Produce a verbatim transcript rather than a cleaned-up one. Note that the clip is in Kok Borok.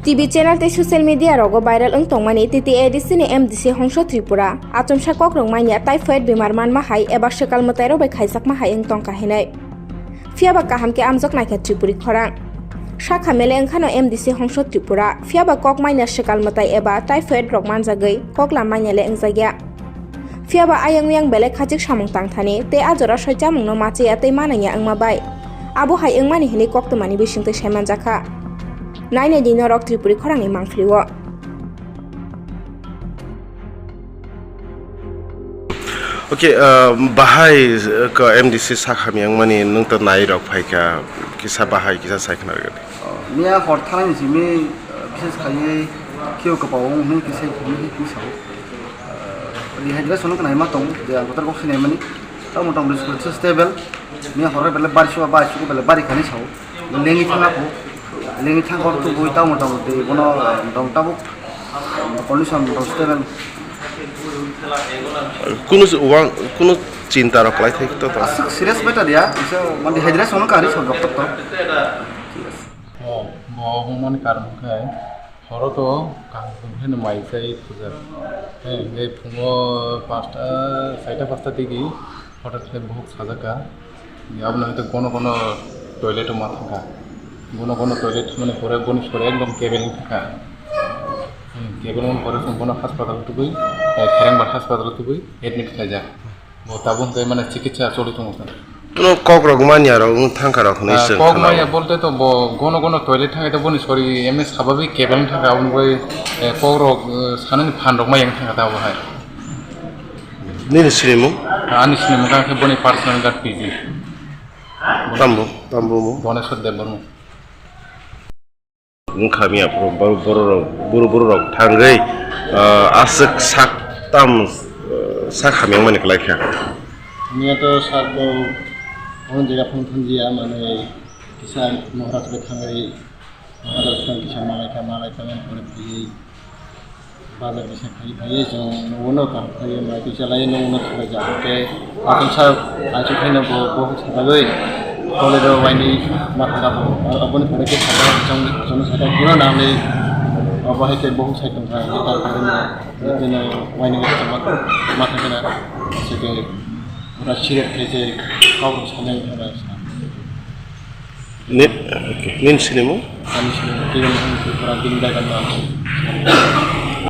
T V channel tei social media rogo viral wng tongmani T T A D C ni M D C Hongso Tripura achomsa kokrok manya typhoid bemar manma hai eba swkal mwtairok bai khaijakma hai wng tongkha hinwi. Phiyaba kaham khe amjok naikha Tripuri khorang. Sakha mele wngkhano M D C Hongso Tripura, phiyaba kok manya swkal mwtai eba typhoid rok manjagwi koklam manya le wngjakya. Phiyaba ayang uyang belai khachik samung tangthani tei a jora soi chamungno machiya tei manangya wngma bai. Abo hai wngmani hinwi koktwmani bisingtwi saimanjakha. Nainai di norok Tripuri khorangni mangpili-o. Okay, uh, bahai, uh, ka M D C sak hamya wngmani nwng to nai rok phaikha, kisa bahai kisa sai khna rwgani. Miya hor thanani simi, uh, bises khaiwi kheo kwpao wng hwnwi kisa hwnwi kisa. Rehydration wngkha naima tong, je ang kotor kok sinai mani. Tamo tong school se stable. Miya hor belai bari suwa bai suku belai bari khani sao. Lengi thanga po. Lengi thanga hor tubui tamo tong de bono tong tabuk. Condition motom stable. Kunu s-, wang, kunu chinta rok lai thai to to. Aswk serious matter ya, isa mandi hydration wngkha ani sok doktor to. Oh, bo hwnmani karon khe horo to kaham khe mai chai puja. He, hwnkhe phungo pasta, saita pasta digi hothot khe buhuk sajak kha. Aboni hwnkhe gono gono toilet o ma thangkha. Gono gono toilet mani pore boni sore ekdom kebel wng thangkha. Hmm, kebel wng pore chwng bono hospital tubui, eh, Kherengbar hospital tubui admit khlaijak. Bo tabuk hwnkhe mane chikitsa choli tongo chwng. Bono kok rok manya rok wng thangkha rok hinwi Ah, chwng kok khna manya o. Bolte to bo gono gono toilet thangkhe to boni sori emni sababi kebel wng thangkha, aboni bagwi, eh, kok rok, eh, sanani phan rok maya wng thangkha ta obo hai. Nini sinimung? Ani sinimung khe boni personal guard P G. Tambo, tambo mo? Boneswar Debbarma. Wngkha miya borok, borok, borok, borok thangwi, ah, aswk sak tam, ah, sak hamya wngmani kwlai kha. Miya to sak bo, omo jaga phone phone dia, mane kisa Maharaj bai thangwi, Maharaj bai kisa malai kha, malai kha, phone phaiwi. Bazar bisa khai khai chwng nugo no kaham khai mai twi chalai nugo no thangwi ja hwnkhe aswk sa aichu khaino bo bo sajagwi tole do waini matha da bo aboni pore khe sajak chwng chwng sajak phano nangni obo hai khe bohuk sai tongkha hwnkhe tarpore no waini matha khna aswk khe pura serious khe je kok rok sanai thangkha. Ni, okay. Nini sinimung? Ani sinimung Kiran Tripura, bini dagano ang.